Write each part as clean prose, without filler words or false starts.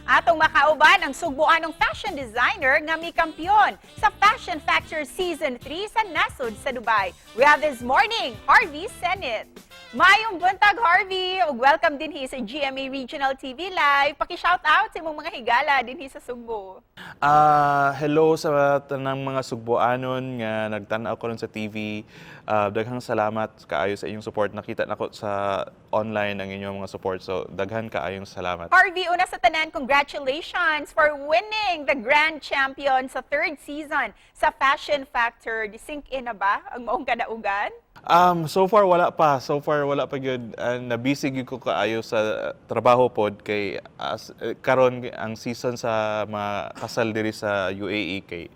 Atong makauban ang sugboanong fashion designer nga mikampiyon sa Fashion Factor Season 3 sa nasod sa Dubai. We have this morning, Harvey Cenit. Maayong buntag, Harvey! Ug welcome dinhi sa GMA Regional TV Live. Paki-shout out sa imong mga higala dinhi sa Sugbo. Ah, hello sa tanang mga Sugboanon nga nagtan-aw karon sa TV. Daghang salamat kaayo sa inyong support. Nakita nako sa online ang inyong mga support. So daghan kaayong salamat. Harvey, una sa tanan, congratulations for winning the Grand Champion sa third season sa Fashion Factor. Di-sink in na ba ang maong kadaugan? So far wala pa. So far wala pa gyud. Na-busy gyud ko kaayo sa trabaho pod kay as, karon ang season sa mga kasal diri sa UAE kay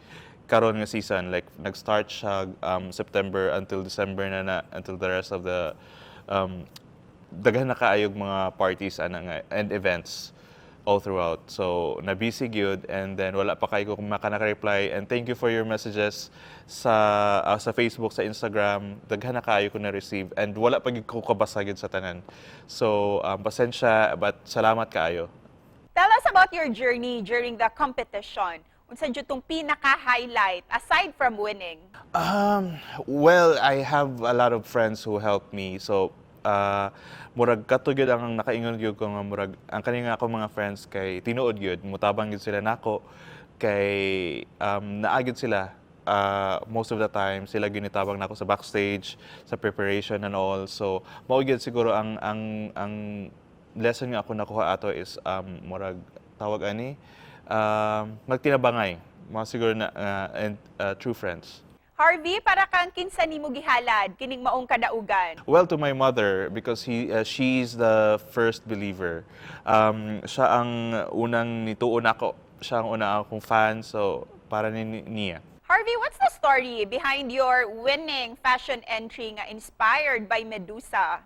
karon nga season, like nag-start siya September until December na na until the rest of the daghan na kaayog mga parties ana nga and events all throughout. So na-busy gyud and then wala pa kaayo ko maka naka-reply and thank you for your messages sa Facebook, sa Instagram. Daghan na kaayo ko na-receive and wala pa gyud ko kabasa gyud sa tanan. So pasensya, but salamat kaayo. Tell us about your journey during the competition. Unsa jud tong pinaka-highlight aside from winning? Well, I have a lot of friends who helped me. So, murag kato gyud ang nakaingon gyud ko nga murag ang kani nga ako mga friends kay tinuod gyud mutabang gyud sila nako kay naa gyud sila most of the time. Sila gyud nitabang nako sa backstage, sa preparation and all. So mao gyud siguro ang lesson nga ako nakuha ato is murag tawag ani magtinabangay mga siguro na and true friends. Harvey, para kang kinsa nimo gihalad kining maong kadaugan? Well, to my mother, because he she's the first believer. Siya ang unang nituon ako. Siya ang una akong fan, so para ni niya. Harvey, what's the story behind your winning fashion entry nga inspired by Medusa?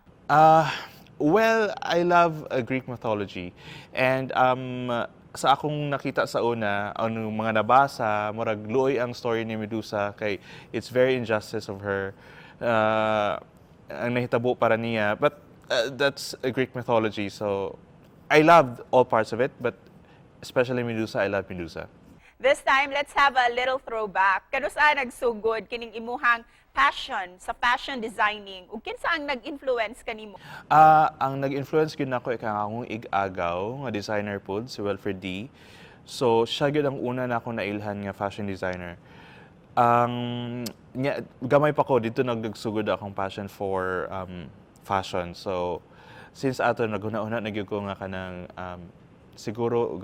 Well, I love Greek mythology. And sa akong nakita sa una, ano mga nabasa, murag luoy ang story ni Medusa kay it's very injustice of her. Ang nahitabo para niya. But that's a Greek mythology, so I loved all parts of it, but especially Medusa, I love Medusa. This time, let's have a little throwback. Kanusa nagsugod kining imuhang passion sa fashion designing ug kinsa ang nag-influence kanimo? Ah, ang nag-influence gyud nako kay ang akong ig-agaw nga designer pod, si Wilfred D. So siya gyud ang una na akong nailhan nga fashion designer. Ang nya, gamay pa ko dito nagsugod akong passion for fashion. So since ato naghuna-huna na gyud ko nga kanang siguro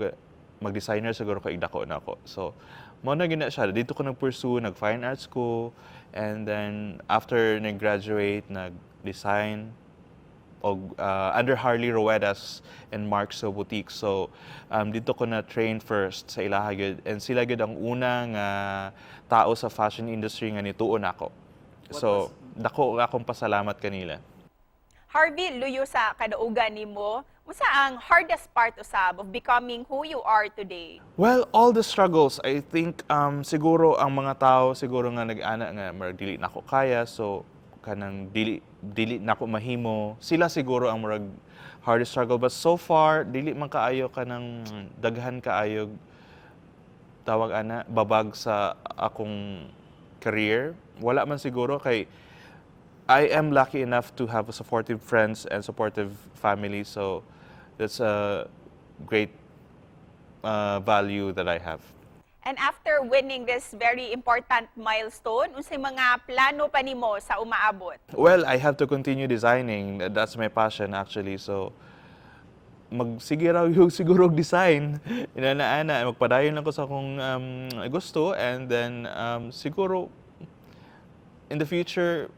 mag-designer siguro ko igdako na ako. So mao na gyud na siya. Dito ko nag-pursue, nag-fine arts ko, and then after nag-graduate, nag-design og under Harley Ruedas and Mark So Boutique. So dito ko na train first sa ilaha gyud and sila gyud ang una nga tao sa fashion industry nga nituon ako. So dako akong pasalamat kanila. Harvey, luyo sa kadaugan nimo, unsa ang hardest part usab of becoming who you are today? Well, all the struggles, I think siguro ang mga tao siguro nga nag-ana nga murag dili nako kaya, so kanang dili dili nako mahimo. Sila siguro ang murag hardest struggle, but so far dili man kaayo kanang daghan kaayo tawag ana babag sa akong career. Wala man siguro kay I am lucky enough to have supportive friends and supportive family, so that's a great value that I have. And after winning this very important milestone, unsay mga plano pa nimo sa umaabot? Well, I have to continue designing. That's my passion, actually. So magsige raw yung siguro og design. Inana-ana, magpadayon lang ko sa akong gusto and then siguro in the future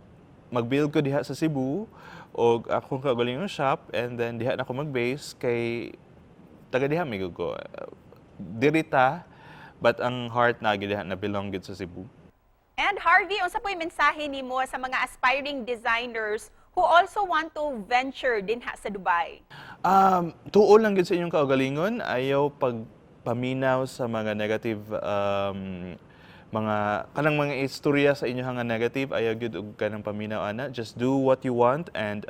mag-build ko diha sa Cebu og akong kaugalingong shop and then diha na ako mag-base kay taga diha mi gud ko. Diri ta, but ang heart na diha na belong gid sa Cebu. And Harvey, unsa po'y mensahe nimo sa mga aspiring designers who also want to venture dinha sa Dubai? Tuo lang gid sa inyong kaugalingon, ayaw pagpaminaw sa mga negative mga kanang mga istorya sa inyong nga negative, ayaw gyud og kanang paminaw ana. Just do what you want and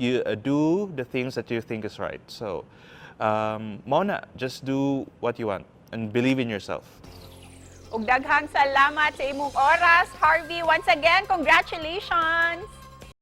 you do the things that you think is right. So Mao na, just do what you want and believe in yourself. Ug daghang salamat sa imong oras, Harvey. Once again, congratulations!